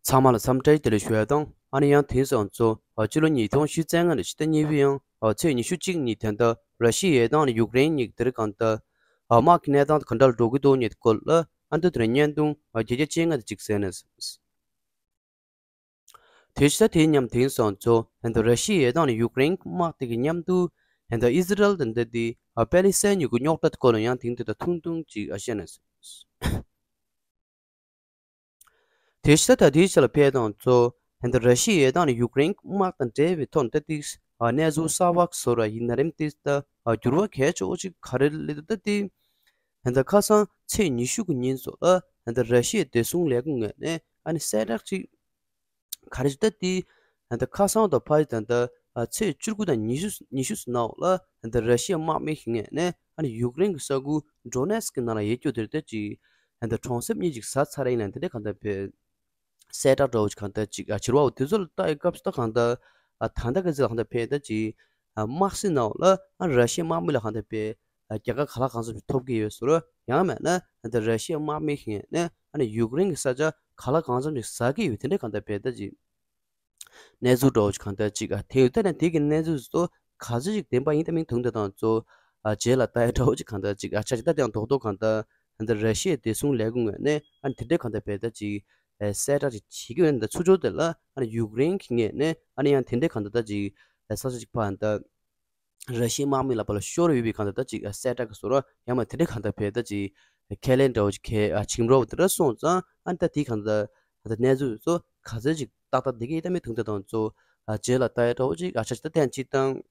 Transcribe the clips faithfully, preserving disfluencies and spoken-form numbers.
ཚང་མ་ལ་འཚམས་འདྲི་བདེ་ལེགས་ཞུ་ཡ་དང་། ཨ་ནི་ཡང་དེང་སང་ཚོ་ཨ་སྤྱི་ལོ་ཉིས་སྟོང་ཉི་ཤུ་རྩ་ལྔ་ནས་ཕྱི་ཟླ་གཉིས་པའི་ཡང་ཨ་ཚེས་ཉི་ཤུ་གཅིག་ཉིན་ད་ལྟ་ར་ཤི་ཡའི་དང་ནི་ཡུཀ་རེན་གཉིས་ཀྱི་དེར་གང་ལྟར་ཨ་དམག་གི་གནས་སྟངས་དེ་ག་འདྲ་ལ་འགྲོ་གི་འདུག་ཉིད་སྐོར་ལ་ཨ་འདི་དེར་བརྙན་ཐུང་ཨ་བརྒྱ་ཆ་བཅོ་ལྔ་དེ་གཅིག་གསན་ནས། དེ་ཕྱི་ཟླ་དེའི་མཉམ་དེང་སང་ཚོ་ད་ལྟ་ར་ཤི་ཡའི་དང་ནི་ཡུཀ་རེན་དམག་དེ་གི་མཉམ་དུ་ད་ལྟ་ཨི་ཟི་རལ་དང་ད་ལྟ་དེ་ཨ་པེ་ལི་སི་ཐན་གཉིས་ཀྱི་རྙོག་དྲ་སྐོར་ལ་ཡང་དེང་དེ་ད་ཐུང་ཐུང་ཅིག་ཨ་བཤད་ནས། དེ་ཕྱི་ཟླ་དེའི་ཕྱི་ལ་ཕེབས་དང་ཚོ་ད་ལྟ་ར་ཤི་ཡའི་དང་ནི་ཡུཀ་རེན་དམག་དང་འབྲེལ་བའི་ཐོག་ད་ལྟ་ཨ་གནས་ཚུལ་གསར་པ་བཟོ་ར་ཡིན་ན་རིམ་དེ་ད་ཨ་འགྱུར་བ་གལ་ཆེ་བོ་ཅིག་ག་རེ་སླེབས་འདུག་ད་ལྟ་ད་ལྟ་ཁ་སང་ཚེས་ཉི་ཤུ་གི་ཉིན་སོགས་ལ་ད་ལྟ་ར་ཤི་ཡའི་བདེ་སྲུང་ལས་ཁུངས་ངོས་ནས་ཨ་ནི་གསལ་བསྒྲགས་ཅིག་ག་རེ་ཞིག་ད་ལྟ་ད་ལྟ་ཁ་སང་དང་ཕ་ཡི་ད་ལྟ་ཚེས་བཅུ་དགུ་དང་ཉི་ཤུ་ཉི་ཤུ་ནང་ལ་ད་ལྟ་ར་ཤི་ཡའི་དམག་མི་ཞིག་ངོས་ནས་ཨ་ནི་ཡུཀ་རེན་གྱི་ས་ཁུལ་ཌོ་ནེ་སི་ཀི་ནང་ལ་ཡོད་རྒྱུ་དེར་ད་ཅིག་ད་ལྟ་གྲོང་གསེབ་གཉིས་ཅིག་ཟ་ཚར་ཡིན་ལ་དེ་འདྲ་གང་ལྟར་བས། གསལ་བསྒྲགས་འདྲ་བོ་ཅིག་གང་ལྟར་ཅིག་ཨ་བྱེད་རོགས། དེ་ཚོ་ལ་ལྟ་ཡི་སྐབས་སུ་ད་གང་ལྟར་ཨ་ད་ལྟ་གི་ཚེ་ལ་གང་ལྟར་བས་ད་ཅིག་ཨ་དམག་སྲིད་ནང་ལ་ཨ་ར་ཤི་ཡའི་དམག་མི་ལ་གང་ལྟར་བས་ཨ་རྒྱལ་ཁ་ག་ལ་གང་འཚམ་ཞིག་ཐོབ་ཀྱི་ཡོད་ཟེར་རོ། ཡང་མེད་ན་ད་ལྟ་ར་ཤི་ཡའི་དམག་མི་ཞིག་ནས་ཨ་ནི་ཡུཀ་རེན་གྱི་ས་ཆ་ག་ལ་གང་འཚམ་ཞིག་ཟ་གི་ཡོད་དེ་འདྲ་གང་ལྟར་བས་ད་ཅིག་གནས་ཚུལ་འདྲ་བོ་ཅིག་གང་ལྟར་ཅིག་ཨ་དེ་ཡོད་ད་ནས་དེ་གི་གནས་ཚུལ་ཚོ་ག་ཚོད་ཅིག་བདེན་པ་ཡིན་ད་མིན་དུང་ད་དང་ཚོ་ཨ་རྗེས་ལ་ལྟ་ཡ་འདྲ་བོ་ཅིག་གང་ལྟར་ཅིག་ཨ་ཆ་ཅིག་ད་དེ་ཡང་རྡོག་རྡོག་གང་ལྟར་ད་ལྟ་ར་ཤི་ཡའི་བདེ་སྲུང་ལས་ཁུངས་ངོས་ནས་ཨ་ནི་དེ་འདྲ་གང་ལྟར་བས་ད་ཅིག་ཨ་གསལ་བསྒྲགས་ཅིག་བྱེད་ཀྱི་ཡོད་ད་ཚུར་ཕྱོགས་དེ་ལ་ཨ་ནི་ཡུཀ་རེན་གྱི་ངོས་ནས་ཨ་ནི་ཡང་དེ་འདྲ་གང་ལྟར་ད་ཅིག་ཨ་ས་ཆ་ཅིག་ཕར་ད་ར་ཤི་ཡའི་དམག་མི་ལ་ཕར་ལ་ཤོར་ཡོད་པའི་གང་ལྟར་ད་ཅིག་ཨ་གསལ་བསྒྲགས་ཀྱི་བཟོ་འདྲ་ཡང་མ་དེ་འདྲ་གང་ལྟར་བས་ད་ཅིག་ཁས་ལེན་འདྲ་བོ་ཅིག་གས་ཨ་བྱིངས་རོགས་དེ་འདྲ་སོང་ཙང་ཨ་ནི་ད་དེ་གང་ལྟར་ད་ལྟ་གནས་ཚུལ་ཚོ་ག་ཚོད་ཅིག་ཏག་ཏག་བསྡད་ཀྱི་ཡོད་ད་མིན་དུང་ད་དང་ཚོ་ཨ་རྗེས་ལ་ལྟ་ཡ་འདྲ་བོ་ཅིག་ཨ་ཆ་ཅིག་ད་ཐེངས་གཅིག་དང་།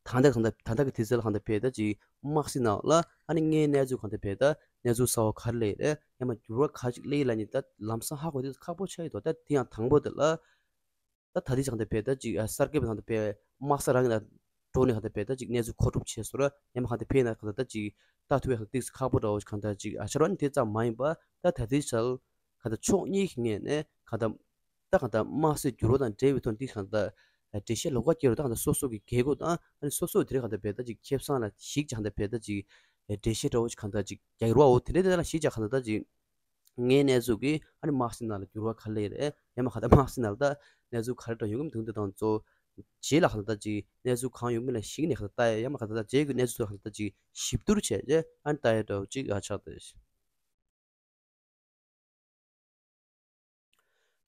ད་ལྟ་གང་ལྟར་ད་ལྟ་གི་དུས་ཚོད་ལ་གང་ལྟར་བས་ད་ཅིག་དམག་སྲིད་ནང་ལ་ཨ་ནི་དངོས་གནས་གནས་ཚུལ་གང་ལྟར་བས་ད་གནས་ཚུལ་གསར་བ་ག་རེ་སླེབས་རེད། ཡང་མ་འགྱུར་བ་ག་ཅིག་སླེབས་ཡོད་ལབ་ནི་ད་ལམ་སང་ཧ་གོ་དུས་ཁག་པོ་ཆགས་ཡོད་དོ། ད་དེ་ཡང་དང་པོ་དེ་ལ་ད་ད་ལྟའི་གང་ལྟར་བས་ད་ཅིག་ཨ་གསར་འགོད་པ་གང་ལྟར་བས་དམག་ས་རང་གི་ལ་འགྲོ་ནས་གང་ལྟར་བས་ད་ཅིག་གནས་ཚུལ་མཁོ་སྒྲུབ་བྱས་སོང་ར། ཡང་མ་གང་ལྟར་བས་ན་གང་ལྟར་ད་ཅིག་ལྟ་ཐུབ་ཡག་ཏིག་ཁག་པོ་འདྲ་བོ་གང་ལྟར་ཅིག་ཨ་ཆ་ར་ནི་དེ་ཙམ་མ་ཡིན་པ་ད་ད་ལྟའི་ཆར་གང་ལྟར་ཕྱོགས་གཉིས་ཀྱི་ངོས་ནས་གང་ལྟར་ད་གང་ལྟར་དམག་སྲིད་འགྱུར་བ་དང་འབྲེལ་བའི་ཐོག་འདི་གང་ལྟར་འགྲེལ་བཤད་ལོགས་ཀ་སྐྱེལ་རོགས་ད་གང་ལྟར་སོ་སོ་གི་རྒྱལ་སྒོ་དང་ཨ་ནི་སོ་སོ་དེ་རིང་གང་ལྟར་བས་ད་ཅིག་ཁེ་བཟང་ལ་ཞིག་ཅིག་གང་ལྟར་བས་ད་ཅིག་འགྲེལ་བཤད་འདྲ་བོ་ཅིག་གང་ལྟར་ཅིག་རྒྱག་རོགས་འོ། དེ་འདྲ་དེ་ལ་ཞིག་ཅིག་གང་ལྟར་ད་ཅིག་ངའི་གནས་ཚུལ་གྱིས་ཨ་ནི་དམག་སྲིད་ནང་ལ་འགྱུར་བ་ག་རེ་རེད། ཡང་མ་གང་ལྟར་དམག་སྲིད་ནང་ལ་ད་གནས་ཚུལ་ག་རེ་འདྲ་ཡོང་གི་མི་འདུག་འདི་དང་གཙོ་རྗེས་ལ་གང་ལྟར་ད་ཅིག་གནས་ཚུལ་གང་ཡོང་མིན་ལ་གཞིགས་ནས་གང་ལྟར་ལྟ་ཡ། ཡང་མ་གང་ལྟར་ད་རྗེས་ཀྱི་གནས་ཚུལ་གང་ལྟར་ད་ཅིག་ཞིབ་བསྡུར་བྱས་རྗེས་ཨ་ནི་ལྟ་ཡ་འདྲ་བོ་ཅིག་ཨ་ཆགས་བསྡད།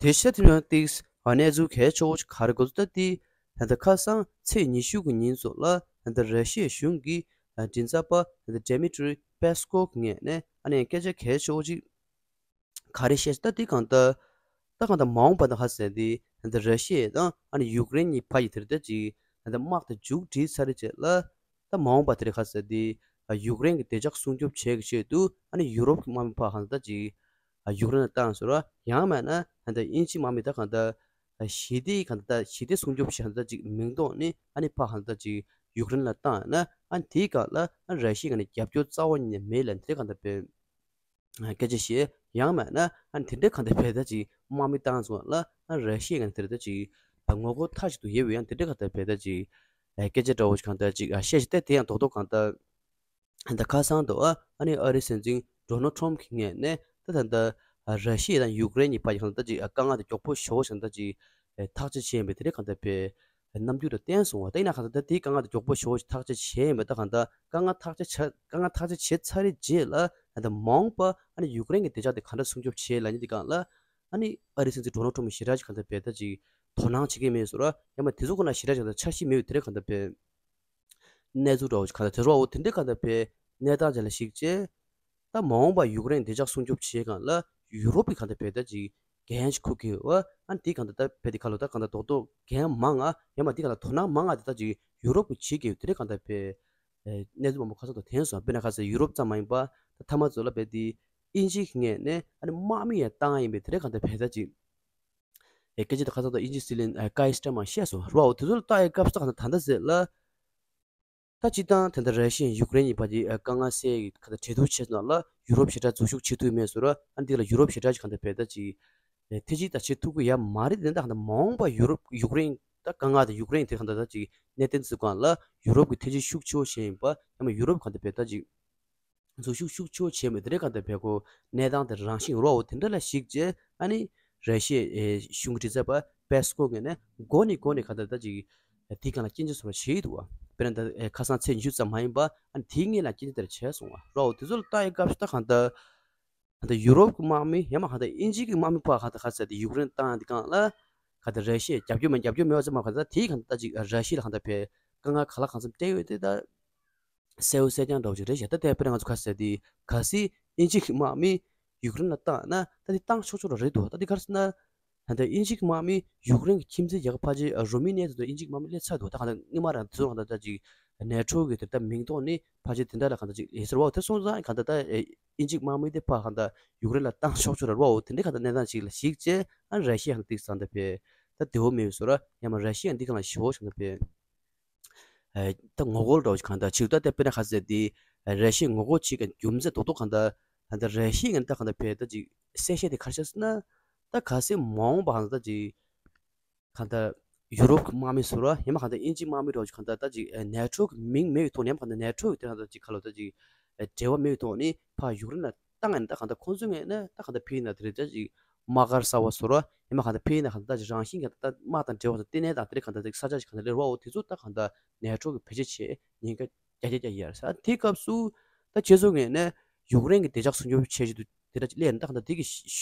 དེ་ཤ་དེ་རང་ཏིགས་ཨ་གནས་ཚུལ་གལ་ཆེ་བོ་ཞིག་ག་རེ་གོ་ཚུལ་ལྟ་དེ། ད་ལྟ་ཁ་སང་ཚེས་ཉི་ཤུ་གི་ཉིན་སོགས་ལ་ད་ལྟ་ར་ཤི་ཡའི་གཞུང་གི་མགྲིན་ཚབ་པ་ད་ལྟ་ཌེ་མི་ཊི་རི་པེ་སི་ཀོབ་ངོས་ནས་ཨ་ནི་སྐད་ཆ་གལ་ཆེ་བོ་ཞིག་ག་རེ་བཤད་ད་དེ་གང་ལྟར་ད་གང་ལྟར་མ་འོངས་པ་ད་ཧ་ཟེར་དེ་ད་ལྟ་ར་ཤི་ཡ་དང་ཨ་ནི་ཡུཀ་རེན་གཉིས་བར་གྱི་དེར་ད་ཅིག་ད་ལྟ་དམག་དེ་མཇུག་སྒྲིལ་ཚར་རེད་བྱས་ལ། ད་མ་འོངས་པ་དེ་རིང་ཁ་ཟེར་དེ་ཡུཀ་རེན་གྱི་བདེ་འཇགས་སྲུང་སྐྱོབ་བྱེད་ཀྱི་ཆེད་དུ་ཨ་ནི་ཡུ་རོབ་ཀྱི་དམག་མི་ཕར་གང་ལྟར་ཅིག་ཡུཀ་རེན་ལ་བཏང་ཟེར་བ། ཡང་མེད་ན་ད་ལྟ་དབྱིན་ཇིའི་དམག་མི་ད་གང་ལྟར་ཞི་བདེའི་གང་ལྟར་ཞི་བདེ་སྲུང་སྐྱོབ་བྱེད་གང་ལྟར་ཅིག་མིང་ཐོག་ནས་ཨ་ནི་ཕར་གང་ལྟར་ཅིག་ཡུཀ་རེན་ལ་བཏང་ན་ཨ་ནི་དེའི་སྒང་ལ་ཨ་ནི་ར་ཤི་ཡའི་སྒང་ནས་རྒྱབ་སྐྱོར་རྩ་བ་ཉིད་ནས་མེད་ལབ་དེ་གང་ལྟར་བས། སྐད་ཆ་བཤད། ཡང་མེད་ན་ཨ་ནི་དེ་འདྲའི་གང་ལྟར་བས་ད་ཅིག་དམག་མི་བཏང་སོང་ལ་ཨ་ནི་ར་ཤི་ཡའི་སྒང་ནས་དེར་ད་ཅིག་ངོ་རྒོལ་མཐའ་གཅིག་ཏུ་ཡོད་པའི་ཡང་དེ་འདྲའི་གང་ལྟར་བས་ད་ཅིག་སྐད་ཆ་འདྲ་བོ་ཞིག་གང་ལྟར་ཅིག་བཤད་ཞིག་སྟེ། དེ་ཡང་རྡོག་རྡོག་གང་ལྟར་ད་ཁ་སང་དུ་ཨ་ཨ་ནི་ཨ་རིའི་སྲིད་འཛིན་ཌོ་ནལ་ཊམ་གྱི་ངོས་ནས་ད་ད་ལྟ་ར་ཤི་ཡ་དང་ཡུཀ་རེན་གཉིས་བར་གྱི་གང་ལྟར་ཅིག་དཀའ་ངལ་དེ་མགྱོགས་པོ་ཞེ་པོ་ཞིག་ད་ཅིག་ཐག་གཅོད་བྱས་ཡིན་པའི་དེ་འདྲའི་གང་ལྟར་བས་རྣམ་འགྱུར་དེ་བསྟན་སོང་བ། ད་ཡིན་ན་གང་ལྟར་དེའི་དཀའ་ངལ་དེ་མགྱོགས་པོ་ཞེ་པོ་ཞིག་ཐག་གཅོད་བྱས་ཡིན་པ། ད་གང་ལྟར་དཀའ་ངལ་ཐག་གཅོད་བྱ་དཀའ་ངལ་ཐག་གཅོད་བྱས་ཚར་རེད་རྗེས་ལ་ད་ལྟ་མ་འོངས་པ་ཨ་ནི་ཡུཀ་རེན་གྱི་བདེ་འཇགས་དེ་གང་འདྲ་སྲུང་སྐྱོབ་བྱེད་ལབ་ནི་དེ་སྒང་ལ་ཨ་ནི་ཨ་རིའི་སྲིད་འཛིན་ཌོ་ནལ་ཊམ་གྱིས་ཞེ་དྲག་ཅིག་གང་ལྟར་བས་ད་ཅིག་དོ་སྣང་བྱེད་ཀྱི་མེད་ཟེར་བ། ཡང་མ་དེ་ཚོ་ཁོ་ན་ཞེ་དྲག་ཅིག་ད་འཆར་གཞི་མེད་པའི་དེ་འདྲ་གང་ལྟར་བས། གནས་ཚུལ་འདྲ་བོ་ཞིག་གང་ལྟར་དེ་ཚོ་འོ་དེ་འདྲའི་གང་ལྟར་བས་གནས་སྟངས་ཅིག་ལ་གཞིགས་བྱས། ད་མ་འོངས་པ་ཡུཀ་རེན་བདེ་འཇགས་སྲུང་སྐྱོབ་བྱེད་སྒང་ལ་ཡུ་རོབ་ཀྱི་གང་ལྟར་བས་ད་ཅིག་འགན་ཞིག་འཁུར་གྱི་ཡོད་པ། ཨ་ནི་དེ་གང་ལྟར་ད་བས་དེ་ཁ་ལོ་ད་གང་ལྟར་རྡོག་རྡོག་འགན་མང་ང་ཡང་མ་དེ་གང་ལྟར་དོ་སྣང་མང་ང་དེ་ད་ཅིག་ཡུ་རོབ་ཀྱིས་བྱེད་ཀྱི་ཡོད་དེ་འདྲའི་གང་ལྟར་བས་གནས་ཚུལ་མང་པོ་ཁ་སང་དུ་ཐོན་སོང་། དཔེར་ན་ཁ་སང་ཡུ་རོབ་ཙམ་མ་ཡིན་པ་ད་མཐའ་མ་ཚོ་ལ་བས་དེ་དབྱིན་ཇི་གི་ངོས་ནས་ཨ་ནི་དམག་མི་ཡང་བཏང་ཡིན་པས་དེ་འདྲའི་གང་ལྟར་བས་ད་ཅིག་ཨེ་སྐད་ཆ་དེ་ཁ་སང་དུ་དབྱིན་ཇིའི་སྲིད་བློན་ཨེ་ཀའི་སི་ཊར་མར་བཤད་སོང་ར། འོ་དེ་ཚོ་ལ་ལྟ་ཡི་སྐབས་སུ་གང་ལྟར་ད་ལྟ་ཟེར་ལ། ད་སྤྱིར་བཏང་དེ་འདྲ་ར་ཤི་ཡ་ཡུཀ་རེན་གཉིས་བར་གྱི་དཀའ་ངལ་སེལ་ཡག་གི་ཁ་ད་གྲོས་བསྡུར་བྱས་ནང་ལ་ཡུ་རོབ་ཞེ་དྲག་འཛུལ་ཞུགས་བྱེད་ཐུབ་མེད་ཟེར་ར། ཨ་འདི་ལ་ཡུ་རོབ་ཞེ་དྲག་ཅིག་གང་ལྟར་བས་ད་ཅིག་ཐེ་ཇུས་ད་བྱེད་ཐུབ་ཀྱི་ཡ་མ་རེད། དེ་འདྲ་གང་ལྟར་མ་འོངས་པ་ཡུ་རོབ་ཡུཀ་རེན་ད་དཀའ་ངལ་དེ་ཡུཀ་རེན་དེ་གང་ལྟར་ད་ཅིག་གནད་དོན་ཚོ་སྒང་ལ་ཡུ་རོབ་ཀྱི་ཐེ་ཇུས་ཤུགས་ཆེ་བོ་བྱས་ཡིན་པ། ཡང་མ་ཡུ་རོབ་གང་ལྟར་བས་ད་ཅིག་འཛུལ་ཞུགས་ཤུགས་ཆེ་བོ་བྱས་མེད་དེ་འདྲ་གང་ལྟར་བས་ཁོ་གནས་སྟངས་དེ་རང་བཞིན་ཡོད་ར། འོ་དེ་འདྲ་ལ་གཞིགས་རྗེས་ཨ་ནི་ ར་ཤི་ཡའི་གཞུང་གི་མགྲིན་ཚབ་པ་པེ་སི་ཀོ་ངོས་ནས་མགོ་ནས་མགོ་ནས་གང་ལྟར་ད་ཅིག་དེའི་སྒང་ལ་སྐྱོན་བརྗོད་སོགས་བྱས་འདུག་བ། དཔེར་ན་ད་ཁ་སང་ཚེས་ཉི་ཤུ་ཙམ་མ་ཡིན་པ་ཨ་ནི་དེའི་སྔོན་ལ་སྐྱོན་བརྗོད་དེ་འདྲ་བྱས་སོང་བ་རོ། དེ་ཚོ་ལ་ལྟ་ཡི་སྐབས་སུ་ད་གང་ལྟར་གང་ལྟར་ཡུ་རོབ་ཀྱི་དམག་མི་ཡང་མ་གང་ལྟར་དབྱིན་ཇི་གི་དམག་མི་ཕར་གང་ལྟར་ག་ཟེར་དེ་ཡུཀ་རེན་བཏང་དེ་སྒང་ལ་གང་ལྟར་ར་ཤི་ཡས་རྒྱབ་སྐྱོར་མ་རྒྱབ་སྐྱོར་མེད་པ་ཙམ་མ་གང་ལྟར་དེའི་གང་ལྟར་ད་ཅིག་ར་ཤི་ཡ་ལ་གང་ལྟར་བས་དཀའ་ངལ་ག་ལ་གང་འཚམ་སྤྲད་ཡོད་དེ་ད། གསལ་བོ་གསལ་རྐྱང་འདྲ་བོ་ཅིག་རེད་ཤག་ད་ལྟའི་དཔེར་ན་ང་ཚོ་ག་ཟེར་དེ་གལ་སྲིད་དབྱིན་ཇི་གི་དམག་མི་ཡུཀ་རེན་ལ་བཏང་ན་ད་དེ་བཏང་ཆོག་ཆོག་ར་རེད་འདུག་ད་དེ་ག་རེ་ཟེར་ན། ད་ལྟ་དབྱིན་ཇི་གི་དམག་མི་ཡུཀ་རེན་གྱི་ཁྱིམ་མཚེས་རྒྱལ་ཁབ་ཕལ་ཆེར་རུ་མི་ནི་ཡ་དེ་ཚོ་དབྱིན་ཇི་གི་དམག་མི་སླེབས་ཚར་འདུག་ད་གང་ལྟར་སྔོན་མ་རང་དེ་ཚོ་གང་ལྟར་ད་ཅིག་ནེ་ཊོ་གི་དེ་ལྟར་མིང་ཐོག་ནས་ཕལ་ཆེར་དེ་འདྲ་ལ་གང་ལྟར་ཅིག་ཡིན་ཟེར་བ། དེ་སོང་ཙང་གང་ལྟར་ད་དབྱིན་ཇི་གི་དམག་མི་དེ་ཕར་གང་ལྟར་ཡུཀ་རེན་ལ་བཏང་ཆོག་ཆོག་ར་རེད་བ། དེ་འདྲའི་གང་ལྟར་གནས་སྟངས་ཅིག་ལ་གཞིགས་བྱས་ཨ་ར་ཤི་ཡ་གང་ལྟར་ཏིག་ཙམ་ད་བས་ད་བདེ་བོ་མེད་པའི་བཟོ་འདྲ་ཡང་མ་ར་ཤི་ཡ་འདི་གང་ལ་ཞེ་པོ་ཅིག་གང་ལྟར་བས། ཨ་ད་ངོ་རྒོལ་འདྲ་བོ་ཞིག་གང་ལྟར་བྱེད་ད་ལྟ་དཔེར་ན་ག་ཟེར་དེ་ར་ཤི་ཡས་ངོ་རྒོལ་བྱེད་མཁན་རྒྱུ་མཚན་རྡོག་རྡོག་གང་ལྟར་ད་ལྟ་ར་ཤི་ཡས་ད་གང་ལྟར་བས་ད་ཅིག་གསལ་བཤད་དེ་ག་རེ་བྱས་ཟེར་ན། ད་གལ་སྲིད་མ་འོངས་པ་གང་ལྟར་ད་ཅིག་གང་ལྟར་ཡུ་རོབ་ཀྱི་དམག་མི་ཚོ་ར་ཡང་མ་གང་ལྟར་དབྱིན་ཇིའི་དམག་མི་འདྲ་བོ་ཞིག་གང་ལྟར་ད་ཅིག་ནེ་ཊོ་གི་མིང་མེད་པའི་ཐོག་ནས་ཡང་མ་གང་ལྟར་ནེ་ཊོ་གི་དེ་གང་ལྟར་ཅིག་ག་ལ་ད་ཅིག་འབྲེལ་བ་མེད་པའི་ཐོག་ནས་ཕར་ཡུཀ་རེན་ལ་བཏང་ཡང་ད་གང་ལྟར་ཁོང་ཚོའི་ངོས་ནས་ད་གང་ལྟར་ཕེ་ན་དེ་རེད་ད་ཅིག་དམག་སྒར་གསར་བ་བཟོ་ར་ཡང་མ་གང་ལྟར་ཕེ་ན་གང་ལྟར་ད་ཅིག་རང་བཞིན་གྱི་ད་དམག་དང་འབྲེལ་བ་དང་ལྟེ་གནས་དང་དེ་རིགས་གང་ལྟར་ཅིག་ས་ཆ་ཞིག་གང་ལྟར་སླེབས་པའོ། དེ་ཚོ་ད་གང་ལྟར་ནེ་ཊོ་གི་བེད་སྤྱོད་བྱེད་ཉེན་ཁ་རྒྱ་ཆེ་རྒྱ་ཡར་ས་དེ་སྐབས་སུ་ད་ཁྱེད་ཚོའི་ངོས་ནས་ཡུཀ་རེན་གྱི་བདེ་འཇགས་སྲུང་སྐྱོབ་བྱེད་ཀྱི་འདུག་དེ་འདྲ་ཅིག་སླེབས་ན་ད་གང་ལྟར་དེ་གི་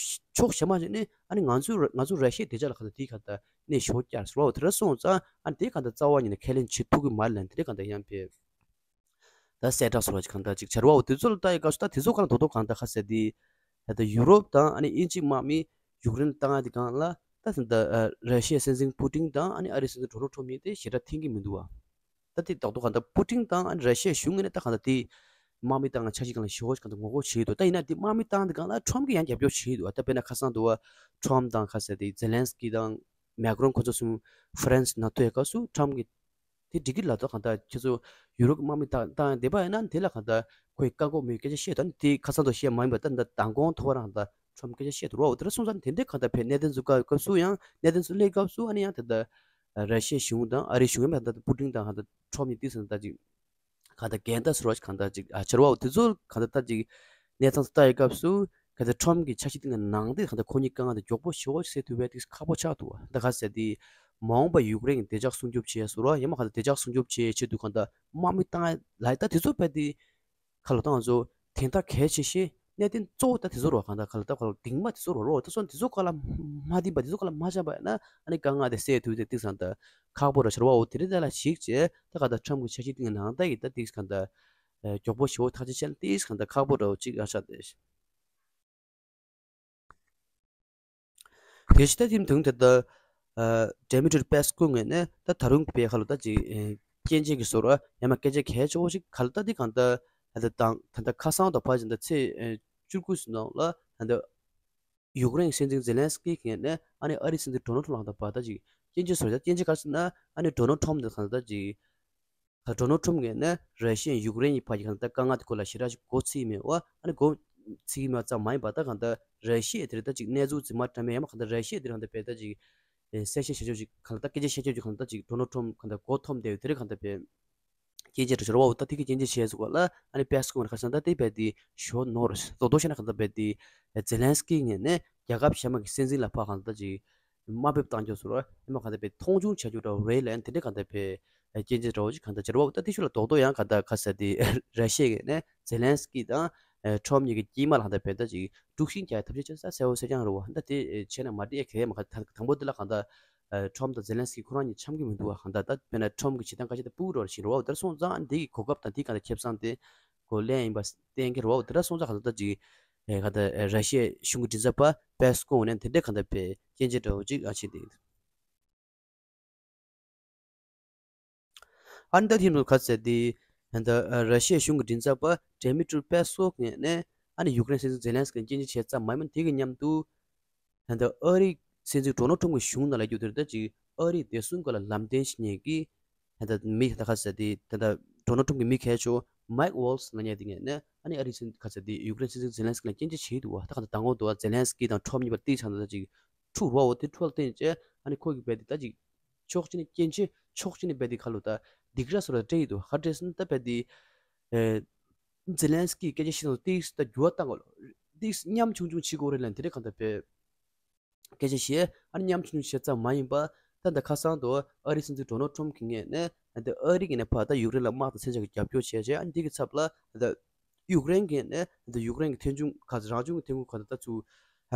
ཕྱོགས་གཞན་མ་ཞིག་ནས་ཨ་ནི་ང་ཚོའི་ང་ཚོ་ར་ཤི་ཡའི་བདེ་འཇགས་ལ་གང་ལྟར་དེ་གང་ལྟར་གནོད་ཤུགས་རྒྱག་ཟེར་བ་དེ་འདྲ་སོང་ཙང་ཨ་ནི་དེ་གང་ལྟར་རྩ་བ་ཉིད་ནས་ཁས་ལེན་བྱེད་ཐུབ་ཀྱི་མ་རེད་ལབ་དེ་འདྲ་གང་ལྟར་ཡང་ཕེབས། ད་གསལ་བསྒྲགས་སོགས་ལ་གང་ལྟར་ཅིག་བྱ་ར་བ་དེ་ཚོ་ལ་ལྟ་ཡི་སྐབས་སུ་ད་དེ་ཚོ་གང་ལ་རྡོག་རྡོག་གང་ལྟར་ཁ་གསལ་དེ། ད་ལྟ་ཡུ་རོབ་དང་ཨ་ནི་དབྱིན་ཇིའི་དམག་མི་ཡུཀ་རེན་བཏང་ཡ་དེ་གང་ལ་ད་ད་ལྟ་ར་ཤི་ཡའི་སྲིད་འཛིན་པུ་ཏིན་དང་ཨ་ནི་ཨ་རིའི་སྲིད་འཛིན་ཌོ་ནལ་ཊམ་གཉིས་དེ་ཞེ་དྲག་མཐུན་གྱི་མི་འདུག་བ། ད་དེ་རྡོག་རྡོག་གང་ལྟར་པུ་ཏིན་དང་ཨ་ནི་ར་ཤི་ཡའི་གཞུང་ངོས་ནས་ད་གང་ལྟར་དེ་དམག་མི་བཏང་ཡ་འཆར་གཞི་གང་ལ་ཞེ་པོ་ཅིག་གང་ལྟར་ངོ་རྒོལ་བྱེད་ཀྱི་འདུག་ད་ཡིན་ན་དེ་དམག་མི་བཏང་དེ་གང་ལ་ཊམ་གྱིས་ཡང་རྒྱབ་སྐྱོར་བྱེད་ཀྱི་འདུག་ད་དཔེར་ན་ཁ་སང་དུ་བ་ཊམ་དང་ཁ་གསལ་དེ་ཛེ་ལན་སི་ཀི་དང་མེ་ཀ་རོན་ཁོ་ཚོ་གསུམ་ཧྥ་རན་སི་ནང་ཐུག་ཡ་སྐབས་སུ་ཊམ་གྱིས་དེ་འགྲིག་གི་ལ་ད་གང་ལྟར་ཁྱེད་ཚོ་ཡུ་རོབ་ཀྱི་དམག་མི་བཏང་བཏང་བསྡད་པ་ཡིན་ན་དེ་ལ་གང་ལྟར་ཁོས་བཀག་འགོག་མེད་སྐད་ཆ་བཤད་དོན་དེ་ཁ་སང་དུ་བཤད་མ་ཡིན་པ་ད་ད་མདང་དགོང་ཐོག་རང་ད་ཁྲོམ་སྐད་ཆ་བཤད་དུ་རོགས་དེ་འདྲ་སོང་ཙང་དེ་འདྲའི་གང་ལྟར་བས་གནད་དོན་ཚོ་བཀག་སྐབས་སུ་ཡང་གནད་དོན་ཚོ་སླེབས་སྐབས་སུ་ཨ་ནི་ཡང་ད་ལྟ་ར་ཤི་ཡའི་གཞུང་དང་ཨ་རིའི་གཞུང་ཡང་མེད་ད་ད་པུ་ཏིན་དང་གང་ལྟར་ཁྲོམ་གཉིས་ཏིག་ཟིན་ད་ཅིག་གང་ལྟར་འགལ་ཟླ་ཟེར་བ་ཞིག་གང་ལྟར་ཅིག་ཨ་བྱ་ར་བ་དེ་ཚོ་གང་ལྟར་ད་ཅིག་གནས་སྟངས་ལྟ་ཡི་སྐབས་སུ་གང་ལྟར་ཁྲོམ་གྱི་འཆར་གཞི་དེ་ནང་དེ་གང་ལྟར་ཁོ་གཉིས་དཀའ་ངལ་དེ་མགྱོགས་པོ་ཞེ་པོ་ཅིག་སེལ་ཐུབ་པའི་ཏིག་ཁག་པོ་ཆགས་འདུག་ད་ག་ཟེར་དེ་མ་འོངས་པ་ཡུཀ་རེན་གྱི་བདེ་འཇགས་སྲུང་སྐྱོབ་བྱེད་ཟེར་བ་ཡང་མ་གང་ལྟར་བདེ་འཇགས་སྲུང་སྐྱོབ་བྱེད་ཆེད་དུ་གང་ལྟར་དམག་མི་བཏང་ལ་ད་དེ་ཚོ་བས་དེ། ཁ་ལོ་ཏང་ཚོ་དེང་ཐག་གལ་ཆེ་ཤོས་གནད་དོན་གཙོ་བོ་ད་དེ་ཚོ་རོ་གང་ལྟར་ག་ལ་ད་ག་ལ་གདིང་མ་དེ་ཚོ་རོ་རོ་ད་སོང་དེ་ཚོ་ག་ལ་མ་གདིང་པ་དེ་ཚོ་ག་ལ་མ་འཆམ་པ་ཡིན་ན་ཨ་ནི་དཀའ་ངལ་དེ་སེལ་ཐུབ་དེ་ཏིག་ཙམ་ད་ཁག་པོ་ར་ཤར་བ་འོ་དེ་རིང་ད་ལ་ཞིག་བྱས་ད་ག་ད་ཁྲམ་གི་འཆར་གཞི་ཏིག་ནང་ད་ཡི་ད་ཏིག་གང་ད་མགྱོགས་པོ་ཞེ་བོ་ཐག་གཅོད་བྱས་ན་ཏིག་གང་ད་ཁག་པོ་ར་ཅིག་ཨ་ཤ་དེ། དེ་ཕྱི་ད་ཐིམ་དུང་དེ་ད་ཌེ་མི་ཊྲི་པེ་སི་ཀོ་ངོས་ནས་ད་ད་རུང་པའི་ཁ་ལོ་ད་ཅིག་སྐྱོན་བརྗོད་ཀྱི་བཟོ་འདྲ་ཡང་མ་སྐད་ཆ་གལ་ཆེ་བོ་ཞིག་ག་ལ་ད་འདི་གང་ལྟར་ད་ད་ད་ད་ཁ་སང་དང་བར་ཞིག་ད་ཚེས་བཅུ་དགུ་ཟིན་ནང་ལ་ད་ད་ཡུཀ་རེན་སྲིད་འཛིན་ཛེ་ལན་སི་ཀི་ངོས་ནས་ཨ་ནི་ཨ་རིའི་སྲིད་འཛིན་ཌོ་ནལ་ཊམ་ལ་ད་བར་ད་ཅིག་སྐྱོན་བརྗོད་བཟོ་འདྲ་སྐྱོན་བརྗོད་ག་ཟེར་ན་ཨ་ནི་ཌོ་ནལ་ཊམ་འདི་གང་ལྟར་ཅིག་ད་ཌོ་ནལ་ཊམ་ངོས་ནས་ར་ཤི་ཡ་ཡུཀ་རེན་གྱི་བར་གྱི་གང་ལྟར་དཀའ་ངལ་དེ་སྐོར་ལ་ཞེ་དྲག་ཅིག་མགོ་ཚོས་མེད་པ་ཨ་ནི་མགོ་ཚོས་མེད་པ་ཙམ་མ་ཡིན་པ་ད་གང་ལྟར་ར་ཤི་ཡ་དེ་རེད་ད་ཅིག་གནས་ཚུལ་རྫུན་མ་བཀྲམ་མེད་ཡང་མ་གང་ལྟར་ར་ཤི་ཡ་དེ་རེད་གང་ལྟར་བས་ད་ཅིག་གསལ་བཤད་བྱ་ཕྱོགས་ཅིག་གང་ལྟར་སྐད་ཆ་བཤད་ཕྱོགས་ཅིག་གང་ལྟར་ཅིག་ཌོ་ནལ་ཊམ་གང་ལྟར་མགོ་འཐོམ་བསྡད་ཡོད་དེ་རེད་གང་ལྟར་བས་སྐྱོན་བརྗོད་འགྲོ་ཞོར་བ་འོ་ད་དེ་གི་སྐྱོན་བརྗོད་བྱས་སོང་ག་ལ་ཨ་ནི་པེ་སི་ཀོ་ཁ་སང་ད་དེ་བས་དེ་ཞོ་ནོར་རྡོག་རྡོག་བཤད་ན་གང་ལྟར་བས་དེ་ཛེ་ལན་སི་ཀི་ངོས་ནས་རྒྱལ་ཁབ་གཞན་པ་གི་སྲིད་འཛིན་ལ་ཕར་གང་ལྟར་ཅིག་དམའ་འབེབས་བཏང་རྒྱུ་སོགས་ལ་ཡང་མ་གང་ལྟར་བས་མཐོང་ཆུང་བྱ་རྒྱུ་འདྲ་བོ་རེད་ལབ་ཡང་དེ་འདྲ་གང་ལྟར་བས་སྐྱོན་བརྗོད་འདྲ་བོ་ཅིག་གང་ལྟར་བྱེད་རོགས་ད་དེ་ཤུ་ལ་རྡོག་རྡོག་ཡང་གང་ལྟར་ཁ་གསལ་དེ་ར་ཤི་ཡ་ནས་ཛེ་ལན་སི་ཀི་དང་ཁྲོམ་གཉིས་ཀྱི་དཀྱིལ་མ་ལ་གང་ལྟར་བས་ད་ཅིག་དཀྲུག་ཤིང་རྒྱག་ཐབས་ཤེས་བྱེད་ས་གསལ་བོ་གསལ་རྐྱང་རེད་བ། ད་དེ་བྱས་ན་མ་འགྲིག་ཡ་གལ་མ་ག་དང་པོ་དེ་ལ་གང་ལྟར་ཁྲོམ་དང་ཛེ་ལན་སི་ཀི་ཁོ་རང་གཉིས་འཆམ་གི་མི་འདུག་བ། གང་ལྟར་ད་དཔེར་ན་ཁྲོམ་གྱི་བྱེད་སྟངས་ཁ་ཤས་དེ་སྤུ་གུ་འདྲ་བོ་ཞིག་རེད་བ། དེར་སོང་ཙང་འདི་གི་གོ་སྐབས་དང་དེའི་གང་ལྟར་ཁེ་བཟང་དེ་གོ་ལེན་ཡིན་པ་གཏན་འཁེལ་རེད་བ། དེ་འདྲ་སོང་ཙང་གང་ལྟར་ད་ཅིག་ཨེ་ག་ད་ར་ཤི་ཡའི་གཞུང་གི་མགྲིན་ཚབ་པ་པེ་སི་ཀོ་ནས་དེ་འདྲའི་ག་ད་པའི་སྐྱོན་བརྗོད་འདྲ་བོ་ཅིག་ཨ་བྱས་ཏེ། ཨ་ནི་ད་ཐེངས་ལ་ག་ཚད་དེ་ད་ར་ཤི་ཡའི་གཞུང་གི་མགྲིན་ཚབ་པ་ཌེ་མི་ཏྲུ་པེ་སི་ཀོ་ནས་ཨ་ནི་ཡུཀ་རེན་སྲིད་འཛིན་ཛེ་ལན་སི་ཀི་ལ་སྐྱོན་བརྗོད་བྱས་ཙམ་མ་ཡིན་པ་དེ་གི་མཉམ་དུ། ད་ལྟ་ཨ་རིའི་སྲིད་འཛིན་ཌོ་ནལ་ཊམ་གྱི་གཞུང་ནང་ལ་རྒྱུ་དེར་ད་ཅིག་ཨ་རིའི་བདེ་སྲུང་སྐོར་ལ་ལམ་སྟོན་བྱེད་མཁན་གྱི་ད་ལྟ་མི་ད་ག་ཟེར་དེ་ད་ལྟ་ཌོ་ནལ་ཊམ་གྱི་མི་གལ་ཆེ་མའིག་ཝོལ་ཙི་ལབ་མཁན་དེ་ངས་ནས་ཨ་ནི་ཨ་རིའི་སྲིད་ག་ཟེར་དེ་ཡུཀ་རེན་སྲིད་འཛིན་ཛེ་ལན་སི་ཀི་ལ་སྐྱོན་བརྗོད་བྱས་འདུག་བ། ད་ག་ད་དང་པོ་འདུག་བ། ཛེ་ལན་སི་ཀི་དང་ཊམ་གཉིས་བར་ཏིག་ཆགས་ནས་ད་ཅིག་འཁྲུག་རོགས་དེ་འཁྲུག་ལ་བརྟེན་བྱས་ཨ་ནི་ཁོ་གི་བས་དེ་ད་ཅིག་ཕྱོགས་གཅིག་ནས་སྐྱོན་བརྗོད་ཕྱོགས་གཅིག་ནས་བས་དེ་ཁ་ལོ་ད་སྡིགས་ར་སོ་ར་སྤྲད་ཡི་འདུག་ག་རེ་ཟེར་ན་ད་བས་དེ་ཛེ་ལན་སི་ཀི་སྐད་ཆ་བཤད་དང་ཏིག་ད་འགྱུར་བ་བཏང་དགོས་ལ་ཏིག་ཉམ་ཆུང་ཆུང་བྱེད་དགོས་རེད་ལབ་དེ་འདྲ་གང་ལྟར་བས། སྐད་ཆ་བཤད། ཨ་ནི་མཉམ་ཆུང་བཤད་ཙམ་མ་ཡིན་པ། ད་ད་ཁ་སང་དུ་ཨ་རིའི་སྲིད་འཛིན་ཌོ་ནལ་ཊམ་གྱི་ངོས་ནས་ད་ཨ་རི་གི་ནས་ཕར་ད་ཡུཀ་རེན་ལ་དམག་དང་མཚོན་ཆ་གི་རྒྱབ་སྐྱོར་བྱས་བྱས། ཨ་ནི་དེ་གི་ཚབ་ལ་ད་ཡུཀ་རེན་གྱི་ནས་ད་ཡུཀ་རེན་གྱི་ཐོན་ཁུངས་ག་ཚོད་རང་བྱུང་གི་ཐོན་ཁུངས་ག་ཚོད་ད་ཚུར་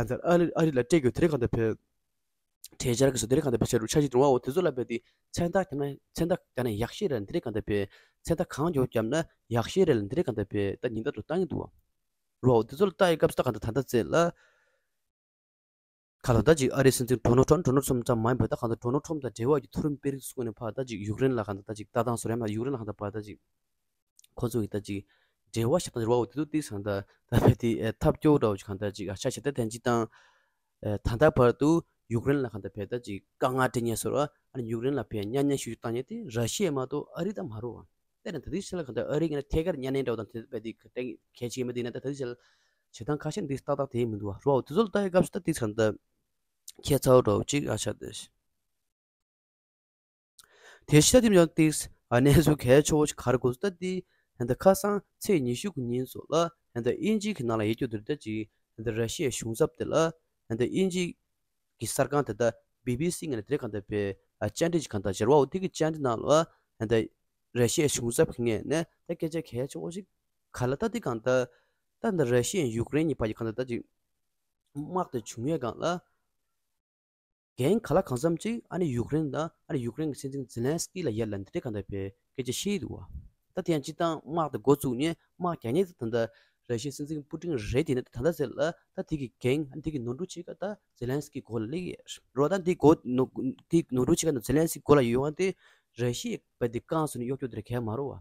ད་ཨ་རི་ཨ་རི་ལ་སྤྲད་དགོས། དེ་རིང་གང་ལྟར་བས་གྲོས་འཆར་གྱི་བཟོ་དེ་རིང་གང་ལྟར་བས་བྱ་རུ་འཆར་གཞི་བསྒྲིགས་པ། འོ་དེ་ཚོ་ལ་བས་དེ་མཚན་རྟགས་བརྒྱབ་ན་མཚན་རྟགས་བརྒྱབ་ན་ཡག་ཤོས་རེད་ལ། དེ་རིང་གང་ལྟར་བས་མཚན་རྟགས་གང་མགྱོགས་བརྒྱབ་ན་ཡག་ཤོས་རེད་ལ། དེ་རིང་གང་ལྟར་བས་ད་ཉིན་ལྟར་དུ་བཏང་གི་འདུག་བ། རོ་དེ་ཚོ་ལ་ལྟ་ཡི་སྐབས་སུ་ད་གང་ལྟར་ད་ལྟ་ཚེ་ལ། ག་ལ་ད་ཅིག་ཨ་རིའི་སྲིད་འཛིན་ཌོ་ནལ་ཊམ་ཌོ་ནལ་ཊམ་ཙམ་མ་ཡིན་པར་ད་གང་ལྟར་ཌོ་ནལ་ཊམ་དང་འབྲེལ་བ་གི་མཐོ་རིམ་དཔོན་རིགས་ཚོ་ནས་ཕར་ད་ཅིག་ཡུཀ་རེན་ལ་གང་ལྟར་ད་ཅིག་ལྟ་སྟངས་བཟོ་རེད་མ། ཡུཀ་རེན་ལ་གང་ལྟར་ཕར་ད་ཅིག་ཁོ་ཚོ་གི་ད་ཅིག་འབྲེལ་བ་ཞིག་ད་ཅིག་རོགས་དེ་ཚོ་ཏིག་གང་ལྟར་ད་བས་དེ་ཐབས་སྐྱོ་འདྲ་བོ་ཅིག་གང་ལྟར་ཅིག་ཨ་ཆ་བྱེད་ད་དན་ཅིག་དང་། ད་ལྟ་བར་དུ་ཡུཀ་རེན་ལ་གང་ལྟར་བས་ད་ཅིག་དཀའ་ངལ་འཕྲད་ཉེན་བཟོ་ར། ཨ་ནི་ཡུཀ་རེན་ལ་བས་གཉའ་གནོན་ཤུགས་ཆེ་བཏང་ཉེན་དེ་ར་ཤི་ཡ་མ་གཏོགས་ཨ་རི་ད་མ་རེད་བ། དེ་ནས་ད་ལྟའི་ཆ་ལ་གང་ལྟར་ཨ་རི་གི་ནས་ཐད་ཀར་གཉའ་གནོན་འདྲ་བོ་དང་དེ་བས་དེ་གལ་ཆེ་མི་དེ་ན་ད་ལྟའི་ཆ་ལ་བྱེད་སྟངས་ཁ་ཤས་འདི་ཏག་ཏག་དེ་མི་འདུག་བ། རོ་དེ་ཚོ་ལ་ལྟ་ཡི་སྐབས་སུ་ད་དེ་གང་ལྟར་ཁྱད་མཚར་བོ་འདྲ་བོ་ཅིག་ཨ་ཆགས་ཏེ། དེ་ཤ་དེ་མྱོང་ཏིས་ཨ་གནས་ཚུལ་གལ་ཆེ་བོ་ཞིག་ག་རེ་གོ་སོང་ད་དེ། ད་ལྟ་ཁ་སང་ཚེས་ཉི་ཤུ་གི་ཉིན་སོགས་ལ་ད་ལྟ་དབྱིན་ཇི་གི་ནང་ལ་ཡོད་རྒྱུ་དེ་ད་ཅིག་ད་ལྟ་ར་ཤི་ཡའི་གཞུང་ཚབ་དེ་ལ་ད་ལྟ་དབྱིན་ཇི་གི་གསར་ཁང་དེ་ད་བི་བི་སི་ངོས་ནས་དེ་གང་ལྟར་བས་བཅར་འདྲི་ཞིག་གང་ལྟར་བྱས་རེད་བ། འོ་དེ་གི་བཅར་འདྲི་ནང་ལ་ད་ལྟ་ར་ཤི་ཡའི་གཞུང་ཚབ་ཀྱི་ངོས་ནས་ད་སྐད་ཆ་གལ་ཆེ་བོ་ཞིག་ག་ལ་ད་དེ་གང་ལྟར་ད་ད་ར་ཤི་ཡའི་ཡུཀ་རེན་གཉིས་བར་གྱི་གང་ལྟར་ད་ཅིག་དམག་དེ་བྱུང་ཡས་སྒང་ལ། འགན་ག་ལ་གང་འཚམ་ཅིག་ཨ་ནི་ཡུཀ་རེན་དང་ཨ་ནི་ཡུཀ་རེན་གྱི་སྲིད་འཛིན་ཛེ་ལན་སི་ཀི་ལ་ཡར་ལ་འདི་འདྲའི་གང་ལྟར་བས་སྐད་ཆ་བཤད་འདུག་བ། ད་དེ་ཡང་སྤྱིར་བཏང་དམག་དེ་འགོ་བཙུགས་ནས་དམག་རྒྱག་མཁན་དེ་ད་ལྟ་ར་ཤི་ཡའི་སྲིད་འཛིན་པུ་ཏིན་རེད་དེ་ནས་ད་ལྟ་ཟེར་ལ་ད་དེ་གི་འགན་ཨ་ནི་དེ་གི་ནོར་འཁྲུལ་ཕྱེད་ཀ་ད་ཛེ་ལན་སི་ཀི་མགོ་ལ་སླེབས་ཡོད་རེད་བ། ད་འདི་མགོ་ནོ་དེ་ནོར་འཁྲུལ་ཕྱེད་ཀ་ད་ཛེ་ལན་སི་ཀི་མགོ་ལ་ཡོང་བ་དེ་ར་ཤི་ཡའི་བས་དེ་རྐང་བཟོས་ནས་གཡོག་སྐྱོ་དེ་ར་གལ་མ་རེད་བ།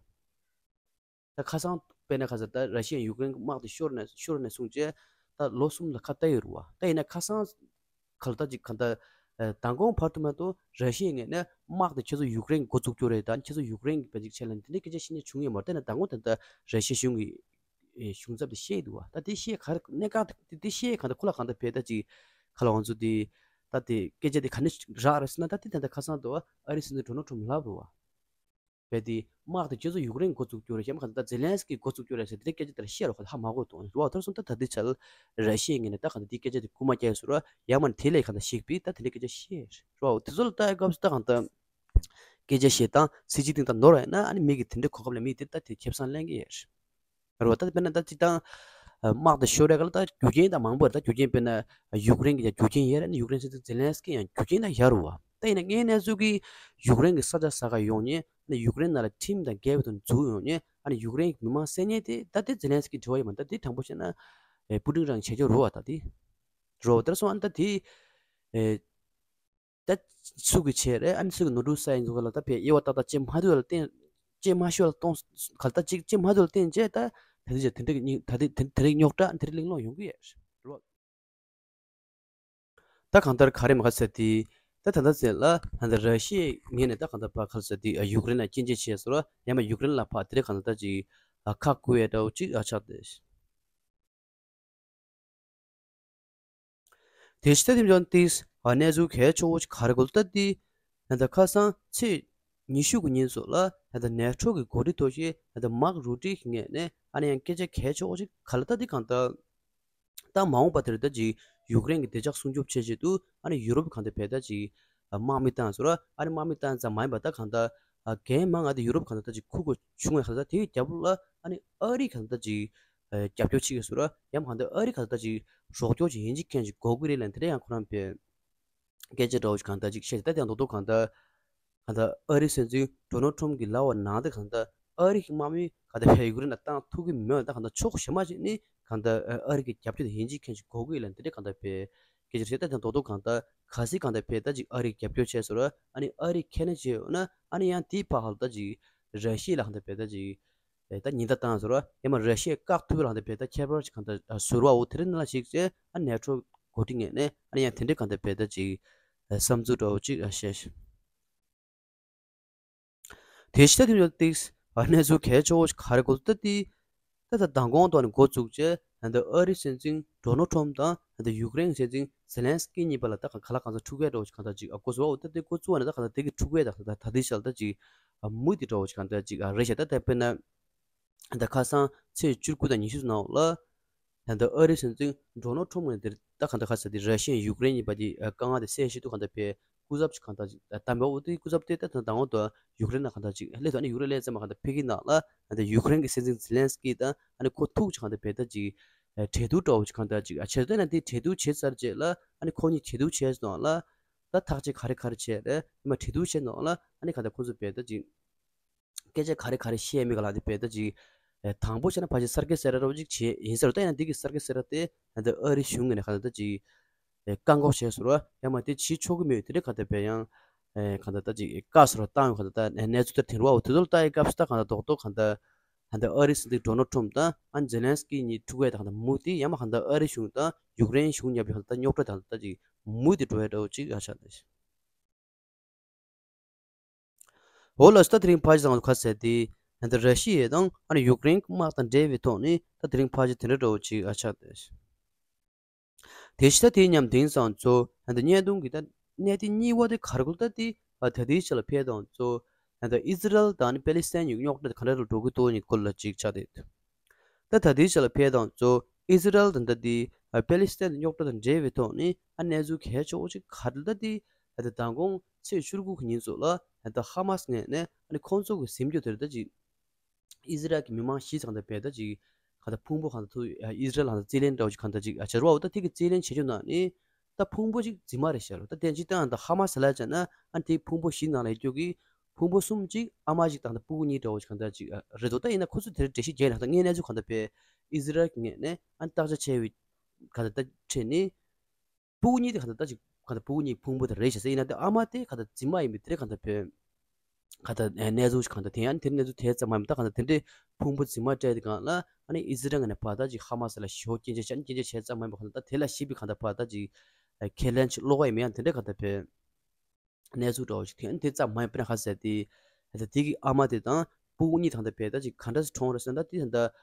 ད་ཁ་སང་དཔེར་ན་ཁ་སང་ད་ར་ཤི་ཡས་ཡུཀ་རེན་གྱི་དམག་དེ་ཤོར་ནས་ཤོར་ནས་བཟུང་བྱས་ད་ལོ་གསུམ་ལ་ཁ་གཏད་ཡོད་རེད་བ། ད་ཡིན་ན་ཁ་སང་ག་ལ་ད་ཅིག་ག་ད་མདང་དགོང་བར་དུ་མ་གཏོགས་ར་ཤི་ཡའི་ངོས་ནས་དམག་དེ་ཁྱེད་ཚོ་ཡུཀ་རེན་གྱིས་འགོ་བཙུགས་རྒྱུ་རེད། ད་ཁྱེད་ཚོ་ཡུཀ་རེན་གྱིས་བས་ཅིག་བྱས་ལ་འདི་འདྲའི་སྐད་ཆ་བཤད་མཁན་བྱུང་ཡོད་མ་རེད། ད་ཡིན་ན་མདང་དགོང་ད་ད་ར་ཤི་ཡའི་གཞུང་གི་གཞུང་ཚབ་དེ་བཤད་འདུག་བ། ད་དེ་བཤད་ག་རེ་གནད་འགག་དེ་དེ་བཤད་གང་ད་ཁོ་ལ་གང་ད་བས་ད་ཅིག་ག་ལ་ང་ཚོ་དེ་ད་དེ་སྐད་ཆ་དེ་ག་ནས་རག་རེད་ཟེར་ན། ད་དེ་ད་ད་ཁ་སང་དུ་ཨ་རིའི་སྲིད་འཛིན་ཌོ་ནལ་ཊམ་ལབ་རེད་བ། བས་དེ་དམག་དེ་ཁྱེད་ཚོ་ཡུཀ་རེན་འགོ་བཙུགས་རྒྱུ་རེད། གཞན་པ་གང་ལྟར་ཛེ་ལན་སི་ཀི་འགོ་བཙུགས་རྒྱུ་རེད་ཟེར་དེ་སྐད་ཆ་དེར་བཤད་རོགས་ཧ་མ་གོ་དང་རེད་བ། དེར་སོང་ད་ད་དེ་ཆ་ལ་ར་ཤི་ཡའི་ངོས་ནས་ད་གང་ལྟར་དེ་སྐད་ཆ་དེ་རྐུ་མ་བརྒྱབ་ཡོད་ཟེར་རོ། ཡང་མ་དེ་ལས་གང་ལྟར་ཞིག་པས་ད་དེ་འདྲའི་སྐད་ཆ་བཤད་རོགས། དེ་ཚོ་ལ་ལྟ་ཡ་སྐབས་སུ་ད་གང་ལྟར་སྐད་ཆ་བཤད་སྟངས་སྲིད་སྤྱི་སྟེང་ད་ནོར་བ་ཡིན་ན་ཨ་ནི་མི་གི་དེ་འདྲའི་གོ་སྐབས་ལ་མི་དེ་ད་དེ་ཁེ་བཟང་ལེན་གི་ཡོད་རེད་བ། ད་དཔེར་ན་ད་སྤྱིར་བཏང་དམག་དེ་ཤོར་ཡ་ག་ལ་ད་རྒྱུ་རྐྱེན་ད་མང་པོ་རེད། ད་རྒྱུ་རྐྱེན་དཔེར་ན་ཡུཀ་རེན་གྱི་ཡང་རྒྱུ་རྐྱེན་ཡོད་རེད། ཨ་ནི་ཡུཀ་རེན་སྲིད་འཛིན་ཛེ་ལན་སི་ཀི་ཡང་རྒྱུ་རྐྱེན་ད་ཡོད་རེད་བ། ད་ཡིན་ན་དངོས་གནས་ཚུལ་གྱི་ཡུཀ་རེན་གྱི་ས་ཆ་ས་ག་ཡོང་ཉེ། ཨ་ནི་ཡུཀ་རེན་ནང་ལ་ཁྲིམས་དང་འགལ་བའི་ཐོག་ནས་འཛུལ་ཡོང་ཉེ། ཨ་ནི་ཡུཀ་རེན་གྱི་མི་མང་བསད་ཉེ་དེ་ད་དེ་ཛེ་ལན་སི་ཀི་འབྲེལ་བ་ཡོད་མ་རེད། ད་དེ་དྲང་པོ་བཤད་ན་ཨེ་པུ་ཏིན་རང་བྱེད་ཆོག་རེད་བ། ད་དེ་རོ་དེར་སོང་ཨ་ནི་ད་དེ་ཨེ་ད་སུ་གི་བྱས་རེད། ཨ་ནི་སུ་གི་ནོར་འཁྲུལ་ས་ཡིན་ཚུལ་ག་ལ་ད་བས་དབྱེ་བ་ཏག་ཏག་བྱེད་མ་ཐུབ་ལ་བརྟེན་བྱེད་མ་ཤོད་ལ་གཏོང་ག་ལ་ད་ཅིག་བྱེད་མ་ཐུབ་ལ་བརྟེན་བྱས་ད་ད་དེ་ཆ་དེ་འདྲ་གི་ད་དེ་དེ་རིགས་རྙོག་དྲ་དེ་རིགས་གླེང་སློང་ཡོང་གི་ཡོད་རེད་བ། ད་གང་ལྟར་ག་རེ་མ་ག་ཟེར་དེ། ད་ད་ལྟ་ཟེར་ལ་ད་ལྟ་ར་ཤི་ཡའི་ངོས་ནས་ད་གང་ལྟར་ཕ་ག་ཟེར་དེ་ཡུཀ་རེན་ལ་སྐྱོན་བརྗོད་བྱས་སོང་ར། ཡང་མ་ཡུཀ་རེན་ལ་ཕ་དེ་རིང་གང་ལྟར་ད་ཅིག་ཁག་བཀོད་ཡ་འདྲ་བོ་ཅིག་ཨ་ཆགས་ཏེ། དེ་ཕྱི་ད་དེ་འཇོན་ཏིས་གནས་ཚུལ་གལ་ཆེ་བོ་ཅིག་ག་རེ་གོ་ལ་ད་དེ། ད་ལྟ་ཁ་སང་ཚེས་ཉི་ཤུ་གི་ཉིན་སོགས་ལ་ད་ལྟ་ནེ་ཊོ་གི་འགོ་ཁྲིད་ཐོག་ཤེས་ད་ལྟ་མཱག་རུ་ཏི་གི་ངོས་ནས་ཨ་ནི་ཡང་སྐད་ཆ་གལ་ཆེ་བོ་ཅིག་ག་ལ་ད་དེ་གང་ལྟར། ད་མ་འོངས་པ་དེར་ད་ཅིག་ཡུཀ་རེན་གྱི་བདེ་འཇགས་སྲུང་སྐྱོབ་བྱེད་ཆེད་དུ་ཨ་ནི་ཡུ་རོབ་གང་ལྟར་བས་ད་ཅིག་དམག་མི་བཏང་ཟེར་ར། ཨ་ནི་དམག་མི་བཏང་ཙམ་མ་ཡིན་པ་ད་གང་ལྟར་འགན་མང་ང་ད་ཡུ་རོབ་གང་ལྟར་ད་ཅིག་འཁུར་དགོས་བྱུང་བའི་གང་ལྟར་དེའི་རྒྱབ་ལ་ཨ་ནི་ཨ་རི་གང་ལྟར་ད་ཅིག་རྒྱབ་སྐྱོར་བྱེད་ཀྱི་ཟེར་ར། ཡང་གང་ལྟར་ཨ་རི་གང་ལྟར་ད་ཅིག་རོགས་སྐྱོར་ཅིག་ཡིན་གཅིག་མཁན་ཅིག་དགོས་ཀྱི་རེད་ལབ་དེ་འདྲ་ཡང་ཁོ་རང་བས། སྐད་ཆ་འདྲ་བོ་ཞིག་གང་ལྟར་ཅིག་བཤད་ད་དེ་ཡང་རྡོག་རྡོག་གང་ལྟར་གང་ལྟར་ཨ་རིའི་སྲིད་འཛིན་ཌོ་ནལ་ཊམ་གྱི་ལབ་པ་ནང་དེ་གང་ལྟར་ཨ་རི་གི་དམག་མི་གང་ལྟར་བས་ཡུཀ་རེན་ལ་བཏང་ཐུབ་ཀྱི་མེད་པ་ད་གང་ལྟར་ཕྱོགས་གཞན་མ་ཞིག་ནས་གང་ལྟར་ཨ་རི་གི་རྒྱབ་སྐྱོར་དེ་ཡིན་གཅིག་མཁན་ཅིག་དགོས་ཀྱི་ཡོད་ལབ་འདི་འདྲ་གང་ལྟར་བས་སྐད་ཆ་བཤད་ད་དེ་ཡང་རྡོག་རྡོག་གང་ལྟར་གལ་སྲིད་གང་ལྟར་བས་ད་ཅིག་ཨ་རི་རྒྱབ་སྐྱོར་བྱས་སོང་ར། ཨ་ནི་ཨ་རི་ཁས་ལེན་བྱས་ཡོད་ན་ཨ་ནི་ཡང་དེའི་ཕ་ཧ་ལ་ད་ཅིག་ར་ཤི་ཡ་ལ་གང་ལྟར་བས་ད་ཅིག་ད་ཉེན་བརྡ་བཏང་ཟེར་བ། ཡང་མ་ར་ཤི་ཡས་བཀག་ཐུབ་པའི་ལག་དེ་བས་ད་ཁྱད་པར་ཅིག་གང་ལྟར་ཟུར་བའོ་དེ་རིང་ནང་ལ་ཞིག་ཅེས་ཨ་ནེ་ཊོ་འགོ་ཁྲིད་ངོས་ནས་ཨ་ནི་ཡང་དེ་འདྲའི་གང་ལྟར་བས་ད་ཅིག་བསམ་ཚུལ་འདྲ་བོ་ཅིག་བཤད། དེ་ཕྱི་ད་དེ་ཡོད་ཏིག་ཨ་གནས་ཚུལ་གལ་ཆེ་བོ་ཞིག་ག་རེ་གོ་ད་དེ། ད་ད་མདང་དགོང་ཐོག་ནས་འགོ་བཙུགས་རྗེས་ད་ལྟ་ཨ་རིའི་སྲིད་འཛིན་ཌོ་ནལ་ཊམ་དང་ད་ལྟ་ཡུཀ་རེན་གྱི་སྲིད་འཛིན་ཛེ་ལན་སི་ཀི་གཉིས་བར་ལ་ད་ག་ལ་གང་འཚམ་འཁྲུག་པ་འདྲ་བོ་ཞིག་གང་ལྟར་ཅིག་འགོ་བཙུགས་པ། འོ་ད་དེ་འགོ་བཙུགས་པ་ནས་ད་གང་ལྟར་དེ་གི་འཁྲུག་པ་ད་ད་ད་དེ་ཞག་ལ་ད་ཅིག་མུ་མཐུད་འདྲ་བོ་ཞིག་གང་ལྟར་ཅིག་རེད་ཤག་ད་ད་དཔེར་ན། ད་ཁ་སང་ཚེས་བཅུ་དགུ་དང་ཉི་ཤུ་ནང་ལ། ད་ལྟ་ཨ་རིའི་སྲིད་འཛིན་ཌོ་ནལ་ཊམ་ནས་དེར་ད་གང་ལྟར་ཁ་གསལ་དེ་ར་ཤི་ཡ་ཡུཀ་རེན་གཉིས་བར་གྱི་དཀའ་ངལ་དེ་སེལ་ཆེད་དུ་གང་ལྟར་བས་སྐུ་ཚབ་ཅིག་གང་ལྟར་ཅིག་བདམས་པ། འོ་དེ་སྐུ་ཚབ་དེ་ད་ད་ལྟ་ཡུཀ་རེན་ལ་གང་ལྟར་ཅིག་སླེབས་དང་ཨ་ནི་ཡུཀ་རེན་སླེབས་ཙམ་གང་ལྟར་ཕ་གིའི་ནང་ལ་ད་ལྟ་ཡུཀ་རེན་གྱི་སྲིད་འཛིན་ཛེ་ལན་སི་ཀི་དང་ཨ་ནི་ཁོ་ཐུག་ཅིག་གང་ལྟར་བས་ད་ཅིག་གྲོས་བསྡུར་འདྲ་བོ་ཅིག་གང་ལྟར་ཅིག་བྱས་ཏེ་ན་དེ་གྲོས་བསྡུར་བྱས་ཚར་རྗེས་ལ་ཨ་ནི་ཁོ་གཉིས་གྲོས་བསྡུར་བྱས་སོང་ལ། ད་ཐག་གཅོད་ག་རེ་ག་རེ་བྱས་རེད། ཡིན་མ་གྲོས་བསྡུར་བྱས་ནོག་ལ་ཨ་ནི་ག་ད་ཁོ་ཚོ་བས་ད་ཅིག་སྐད་ཆ་ག་རེ་ག་རེ་བཤད་མེད་ག་ལ་དེ་བས་ད་ཅིག་ཨེ་དང་པོ་བྱས་ན་ཕལ་ཆེར་ས་དགེ་བསེ་ར་རོ་ཅིག་བྱས་ཡིན་ཟེར་རོ། ད་ཡིན་ན་འདི་གི་ས་དགེ་བསེ་ར་དེ་ད་ཨ་རི་གཞུང་གི་ནས་ག་ད་ད་ཅིག་ཨེ་བཀག་འགོག་བྱས་སོང་རོ། ཡང་མ་དེ་བྱེད་ཆོག་གི་མེད་དེ་འདྲ་ག་ད་བས་ཡང་ཨེ་ག་ད་ད་ཅིག་བཀག་སོང་རོ། བཏང་ཡོད་ག་ད་ད་གནས་ཚུལ་དེ་དེ་རུ་བ་འོ་དེ་ཚོ་ལ་ལྟ་ཡི་སྐབས་སུ་ད་ག་ད་རྡོག་རྡོག་ག་ད། ད་ལྟ་ཨ་རིའི་སྲིད་འཛིན་ཌོ་ནལ་ཊམ་དང་ཨ་ཛེ་ལན་སི་ཀི་གཉིས་ཐུག་པའི་ད་ལྟ་མུ་དེ་ཡང་མ་ག་ད་ཨ་རི་གཞུང་དང་ཡུཀ་རེན་གཞུང་མཉམ་པའི་ད་ལྟ་རྙོག་དྲ་ད་ལྟ་ཅིག་མུ་དེ་འགྲོ་ཡ་འདྲ་བོ་ཅིག་ཨ་ཆགས་ཏེ། འོ་ལ་སྟ་དེ་རིང་ཕལ་ཆེར་ཚང་ཁ་གསལ་དེ་ད་ལྟ་ར་ཤི་ཡ་དང་ཨ་ནི་ཡུཀ་རེན་དམག་དང་འབྲེལ་བའི་ཐོག་ནས་ད་དེ་རིང་ཕལ་ཆེར་དེ་འདྲ་འདྲ་བོ་ཅིག་ཨ་ཆགས་ཏེ། དེ་བཞིན་ད་དེའི་མཉམ་དེང་སང་ཚོ་ད་ལྟ་བརྙན་ཐུང་གི་ད་གནད་དོན་གཉིས་པ་དེ་ག་རེ་གོ་ད་དེ་ད་ལྟའི་ཆ་ལ་ཕེབས་དང་ཚོ་ད་ལྟ་ཨི་ཟི་རལ་དང་ནི་པེ་ལི་སི་ཐན་གྱི་རྙོག་དྲ་དེ་ག་འདྲ་ལ་འགྲོ་གི་འདུག་ནི་སྐོར་ལ་ཅིག་ཆགས་ཏེ། ད་ད་ལྟའི་ཆ་ལ་ཕེབས་དང་ཚོ་ཨི་ཟི་རལ་དང་ད་ལྟའི་པེ་ལི་སི་ཐན་གྱི་རྙོག་དྲ་དང་འབྲེལ་བའི་ཐོག་ནས་ཨ་གནས་ཚུལ་གལ་ཆེ་བོ་ཅིག་ག་རེ་ད་དེ་ད་ལྟ་མདང་དགོང་ཚེས་བཅུ་དགུ་གི་ཉིན་ཚོ་ལ་ད་ལྟ་ཧ་མ་སི་ངོས་ནས་ཨ་ནི་ཁོང་ཚོ་གི་འཛིན་སྐྱོང་དེ་རེད་ད་ཅིག་ཨི་ཟི་རལ་གྱི་མི་མང་ཞིག་ཚང་དང་བས་ད་ཅིག་ག་ད་ཕུང་པོ་གང་ད་ཐུ་ཨི་ཟི་རལ་གང་ད་རྩིས་ལེན་འདྲ་བོ་ཅིག་གང་ད་ཅིག་བྱ་རུ་བ་འོ་ད་དེ་གི་རྩིས་ལེན་བྱེད་རྒྱུ་ནང་ནི་ད་ཕུང་པོ་ཅིག་རྫུན་མ་རེད་ཤག་རོ། ད་དེ་ཅིག་ད་ད་ཧ་མ་སི་ལ་བྱས་ན་ཨ་དེ་ཕུང་པོ་བཞི་ནང་ལ་ཡོད་རྒྱུ་གི་ཕུང་པོ་གསུམ་ཅིག་ཨ་མ་ཅིག་དང་ད་སྤུ་གུ་གཉིས་འདྲ་བོ་ཅིག་གང་ད་ཅིག་རེད་འདུག་ད་ཡིན་ན་ཁོ་ཚོ་དེར་འགྲེལ་བཤད་རྒྱག་ན་ད་ངས་གནས་ཚུལ་གང་ད་བས་ཨི་ཟི་རལ་གི་ངོས་ནས་ཨ་བརྟག་དཔྱད་བྱས་པའི་གང་ད་ད་ཁྲིད་ནི། སྤུ་གུ་གཉིས་དེ་ག་ད་ད་ཅིག་ག་ད་སྤུ་གུ་གཉིས་ཕུང་པོ་དེ་རེད་ཤག་ཟེར། ཡིན་ན་དེ་ཨ་མ་དེ་ག་ད་རྫུན་མ་ཡིན་པའི་དེ་རེད་ག་ད་བོད་ག་ད་གནས་ཚུལ་ཞིག་ག་ད་དེ་ཡང་དེ་གནས་ཚུལ་དེ་ཙམ་མ་ཡིན་པ་ད་ག་ད་དེ་འདྲའི་ཕུང་པོ་རྫུན་མ་སྤྲད་དེ་གང་ལ་ཨ་ནི་ཨི་ཟི་རལ་ནས་ཕར་ད་ཅིག་ཧ་མ་སི་ལ་ཞེ་པོ་སྐྱོན་བརྗོད་བྱས་ནས་སྐྱོན་བརྗོད་བྱས་ཙམ་མ་ཡིན་པ་ག་ད་ད་དེ་ལ་ཞིབ་པའི་ག་ད་ཕར་ད་ཅིག་ཁས་ལེན་ཅིག་བློ་ཁ་ཡིན་མིན་ཡང་དེ་འདྲའི་ག་ད་བོད་གནས་ཚུལ་འདྲ་བོ་ཞིག་དེ་ཡང་དེ་ཙམ་མ་ཡིན་པ་ན་ཁ་གསལ་དེ་ད་དེ་གི་ཨ་མ་དེ་དང་སྤུ་གུ་གཉིས་ད་ད་བོད་ད་ཅིག་ག་འདྲ་སེ་གྲོངས་རེད་ཟེར་ན་ད་དེ་ད་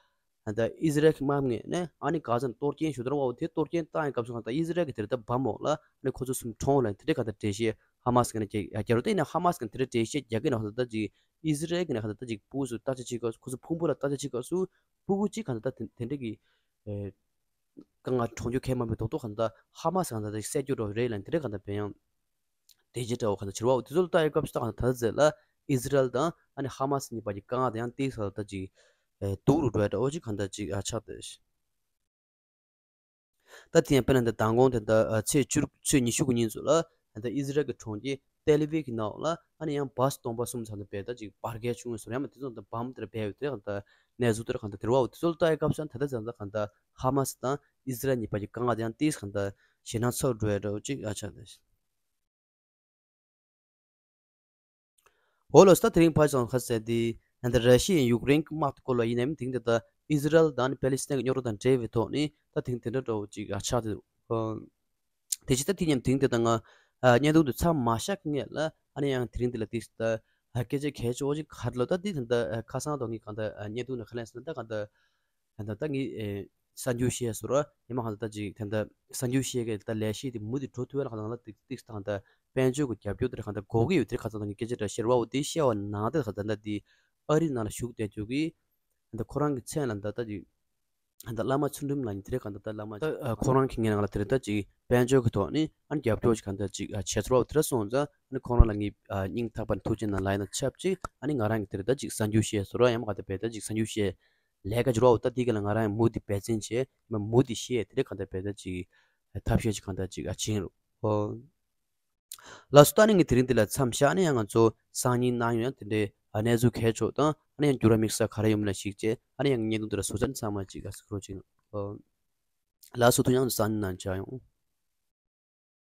ད། ད་ཨི་ཟི་རལ་གྱི་དམག་མི་ངོས་ནས་ཨ་ནི་གྷ་ཛ་ནས་གཏོར་སྐྱོན་ཞུ་དོན་འོག་དེ་གཏོར་སྐྱོན་བཏང་ཡའི་སྐབས་སུ་ད་ཨི་ཟི་རལ་གྱི་དེར་ད་བམ་འོག་ལ་ཨ་ནི་ཁོ་ཚོ་གསུམ་གྲོངས་ལ་དེ་འདྲའི་ག་ད་འགྲེལ་བཤད་ཧ་མ་སི་གི་ནས་རྒྱག་རྒྱག་རོགས་ད་ཡིན་ན་ཧ་མ་སི་གི་ནས་དེ་འདྲའི་འགྲེལ་བཤད་རྒྱག་གི་ན་ད་ཅིག་ཨི་ཟི་རལ་གྱི་ནས་ག་ད་ད་ཅིག་སྤུ་གུ་ཚོ་བརྟག་དཔྱད་བྱེད་སྐབས་སུ་ཁོ་ཚོ་ཕུང་པོ་ལ་བརྟག་དཔྱད་བྱེད་སྐབས་སུ་སྤུ་གུ་གཅིག་ག་ད་ད་དེ་འདྲའི་གི་ཨེ། དཀའ་ངལ་གྲོངས་རྒྱུ་གལ་མང་པོའི་རྡོག་རྡོག་ག་ད་ཧ་མ་སི་ག་ད་ད་ཅིག་བསད་རྒྱུ་འདྲ་བོ་རེད་ལ་དེ་འདྲའི་ག་ད་བས་ཡང་། དེ་རྗེས་འདྲ་བོ་གང་ལྟར་བྱེད་པ་འོ་དེ་ཚོ་ལ་ལྟ་ཡི་སྐབས་སུ་ད་གང་ལྟར་ད་ལྟ་ལ་ཨི་ཟི་རལ་དང་ཨ་ནི་ཧ་མ་སི་གཉིས་བར་གྱི་དཀའ་ངལ་དེ་ཡང་ཏིག་ས་ལ་ད་ཅིག་ཨེ་སྡུག་རུ་འགྲོ་ཡ་འདྲ་བོ་ཅིག་གང་ལྟར་ཅིག་ཨ་ཆགས་ཏེ། ད་དེ་ཡང་དཔེར་ན་ད་མདང་དགོང་དེ་ད་ཨ་ཚེས་བཅུ་ཚེས་ཉི་ཤུ་དགུ་ཉིན་ཚོ་ལ་ད་ལྟ་ཨི་ཟི་རལ་གྱི་གྲོང་ཁྱེར་ཏེལ་ཨ་བིབ་ཀྱི་ནང་ལ་ཨ་ནི་ཡང་བྷ་སི་སྟོང་པ་གསུམ་ཚང་ད་བས་ད་ཅིག་འབར་གས་བྱུང་ཡོད་ཟེར། ཡང་མ་དེ་ཚོ་ད་བམ་དེར་བས་ཡོད་དེ་གང་ལྟར་གནས་ཚུལ་དེར་གང་ལྟར་དེར་བ་འོ་དེ་ཚོ་ལ་ལྟ་ཡི་སྐབས་སུ་ད་ལྟ་ཚང་ད་གང་ལྟར་ཧ་མ་སི་དང་ཨི་ཟི་རལ་གཉིས་བར་གྱི་དཀའ་ངལ་དེ་ཡང་ཏིག་ས་གང་ལྟར་ཞེད་སྣང་ཚ་རུ་འགྲོ་ཡ་འདྲ་བོ་ཅིག་ཨ་ཆགས་ཏེ། འོ་ལགས་སོ། ད་དེ་རིང་ཕལ་ཆེར་ཁ་གསལ་དེ་ད་ལྟ་ར་ཤི་ཡའི་ཡུཀ་རེན་གྱི་དམག་དེ་སྐོར་ལ་ཡིན་ནའི་དེང་དེ་ད་ཨི་ཟི་རལ་དང་ནི་པེ་ལི་སི་ཐན་གྱི་རྙོག་དྲ་དང་འབྲེལ་བའི་ཐོག་ནས་ད་དེང་དེ་འདྲ་འདྲ་བོ་ཅིག་ཨ་ཆགས་ཏེ་འདུག་དེ་བཞིན་ད་དེ་མཉམ་དེང་དེ་ད་ང་བརྙན་ཐུང་དེ་མཚམས་མ་བཞག་གི་སྔོན་ལ་ཨ་ནི་ཡང་དེ་རིང་འདི་ལ་ཏིག་ད་སྐད་ཆ་གལ་ཆེ་བོ་ཅིག་ག་རེ་ལབ་ད་འདི་ད་ད་ཁ་སང་དང་ངས་གང་ད་བརྙན་ཐུང་ནང་ག་ལན་ཟེར་ན་ད་གང་ད། ད་ད་ངས་ཨེ་གསར་འགྱུར་བཤད་ཟེར་རོ། ཡིན་མ་གང་ད་ད་ཅིག་ད་ད་གསར་འགྱུར་བཤད་གི་ད་ལས་གཞི་དེ་མུ་མཐུད་འགྲོ་ཐུབ་ཡ་ལ་གང་ད་ཏིག་ཏིག་ད་གང་ད་དཔལ་འབྱོར་གྱི་རྒྱབ་སྐྱོར་དེ་གང་ད་དགོས་ཀྱི་ཡོད་དེ་གང་ད་ངས་སྐད་ཆ་འདྲ་བཤད་རོ། འོ་དེ་བཤད་པ་ནང་དེ་གང་ད་ད་དེ་ཨ་རི་ནང་ལ་བཞུགས་བསྡད་རྒྱུ་གི་ད་ཁོ་རང་གི་མཚན་ལ་ད་ད་ཅིག་ད་བླ་མ་ཚུལ་ཁྲིམས་ལགས་ནི་དེ་གང་ད་ད་བླ་མ་ད་ཁོ་རང་གི་ངའི་ནང་ལ་དེ་ད་ཅིག་དཔལ་འབྱོར་གྱི་ཐོག་ནས་ཨ་ནི་རྒྱབ་སྐྱོར་ཅིག་གང་ད་ཅིག་བྱས་ཚོར་བ་དེ་འདྲ་སོང་ཙང་ཨ་ནི་ཁོ་རང་ལ་ངས་སྙིང་ཐག་པ་ནས་ཐུགས་རྗེ་གནང་ལབ་ཡིན་ན་ཆབས་ཅིག་ཨ་ནི་ང་རང་གི་དེ་ད་ཅིག་གསར་འགྱུར་བཤད་ཟེར་རོ། ཡིན་མ་གང་ད་བས་ད་ཅིག་གསར་འགྱུར་བཤད། ལས་ཀ་འབྱོར་བ་འོ་ད་འདི་ག་ལ་ང་རང་ཡང་མུ་མཐུད་འབད་བརྩོན་བྱས་མ་མུ་མཐུད་བཤད་དེ་འདྲའི་གང་ལྟར་འབད་ད་ཅིག་ཐབས་ཤེས་ཅིག་གང་ལྟར་ཅིག་ཨ་བྱིན་རོགས། ལགས་སོ། ད་ནི་ངས་དེ་རིང་འདི་ལ་མཚམས་བཞག་ནས་ཡང་ང་ཚོ་སང་ཉིན་གནང་ཡོང་ཡང་དེ་འདྲའི་ཨ་གནས་ཚུལ་གལ་ཆེ་དང་ཨ་ནི་ཡང་འགྱུར་བ་དམིགས་བསལ་ག་རེ་ཡོང་མིན་ལ་གཞིགས་བྱས་ཨ་ནི་ཡང་བརྙན་ཐུང་འདི་ལ་ཟུར་ཙམ་ཚང་མ་ཅིག་ཨ་གཟིགས་རོགས་བྱིན། ལགས་སོ། ཐུགས་རྗེ་གནང་། སང་ཉིན་ནང་མཇལ་ཡོང་།